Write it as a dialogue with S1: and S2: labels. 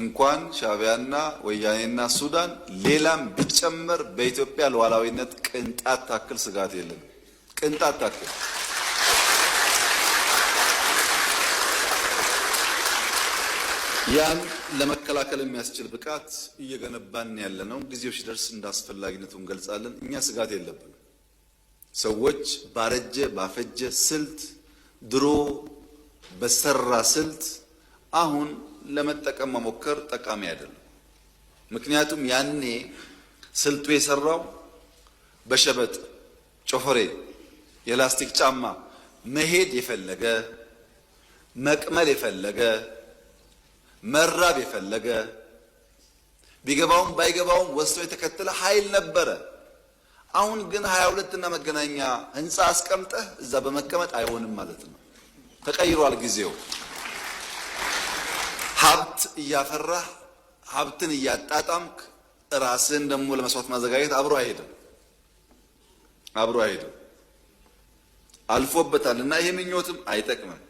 S1: እንኳን ሻዕቢያና ወያኔና ሱዳን ሌላም ቢጨመር በኢትዮጵያ ሉዓላዊነት ቅንጣት ታክል ስጋት የለም። ቅንጣት ታክል። ያን ለመከላከል የሚያስችል ብቃት እየገነባን ያለ ነው። ጊዜው ሲደርስ እንደ አስፈላጊነቱ እንገልጻለን። እኛ ስጋት የለብንም። ሰዎች ባረጀ ባፈጀ ስልት፣ ድሮ በሰራ ስልት አሁን ለመጠቀም መሞከር ጠቃሚ አይደለም። ምክንያቱም ያኔ ስልቱ የሰራው በሸበጥ ጮፈሬ የላስቲክ ጫማ መሄድ የፈለገ፣ መቅመል የፈለገ፣ መራብ የፈለገ፣ ቢገባውም ባይገባውም ወስዶ የተከተለ ኃይል ነበረ። አሁን ግን 22 እና መገናኛ ህንፃ አስቀምጠህ እዛ በመቀመጥ አይሆንም ማለት ነው። ተቀይሯል ጊዜው። ሀብት እያፈራህ ሀብትን እያጣጣምክ ራስህን ደግሞ ለመስዋዕት ማዘጋጀት አብሮ አይሄድም፣ አብሮ አይሄድም። አልፎበታል እና ይሄ ምኞትም አይጠቅምም።